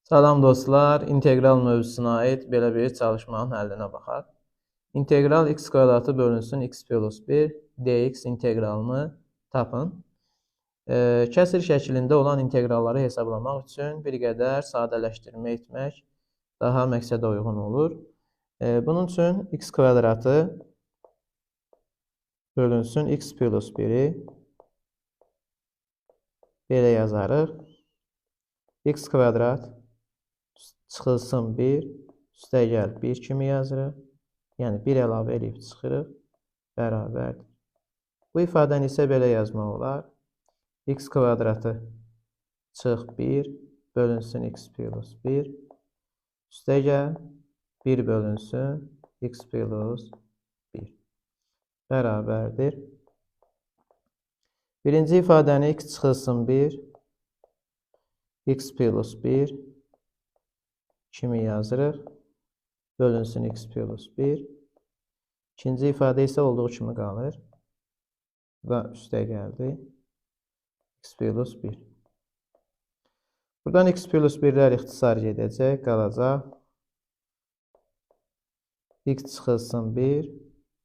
Salam dostlar, integral mövzusuna aid belə bir çalışmanın həllinə baxaq. İntegral x kvadratı bölünsün x plus 1 dx inteqralını tapın. Kəsir şəklində olan inteqralları hesablamaq üçün bir qədər sadələşdirmə etmək daha məqsədə uyğun olur. Bunun üçün x kvadratı bölünsün x plus 1-i belə yazarıq. X kvadrat çıxılsın 1, üstəgəl 1 kimi yazırıq. Yəni 1 əlavə eləyib çıxırıq, bərabərdir. Bu ifadəni isə belə yazmaq olar. X kvadratı çıx 1, bölünsün x plus 1, üstəgəl 1 bölünsün x plus 1, bərabərdir. Birinci ifadəni x çıxılsın 1, x plus 1 kimi yazırıq, bölünsün x plus 1. İkinci ifadə isə olduğu kimi qalır və üstə gəldi x plus 1. Buradan x plus 1-lər ixtisar gedəcək, qalacaq. X çıxılsın 1,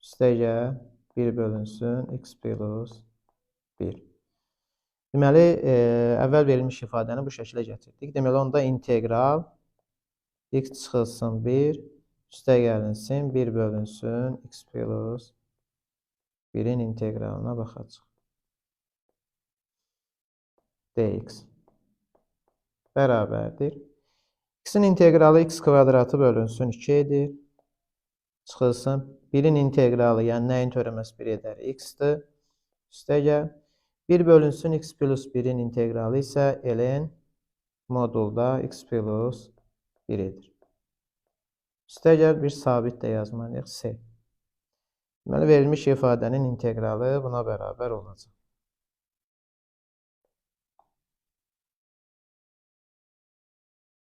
üstə gəl 1 bölünsün x plus 1. Deməli, əvvəl verilmiş ifadəni bu şəklə gətirdik. Deməli, onda integral x çıxılsın 1, üstə gəlinsin 1 bölünsün x plus 1-in inteqralına baxacaq. Dx bərabərdir. X-in inteqralı x kvadratı bölünsün 2 edir. Çıxılsın 1-in inteqralı, yəni nəyin törəməsi 1 edər? X-dir. Üstə gəl. 1 bölünsün x plus 1-in inteqralı isə ln modulda x plus 1 edir. Üstəgəl bir sabit də yazmalıyıq, C. Deməli, verilmiş ifadənin inteqralı buna bərabər olacaq.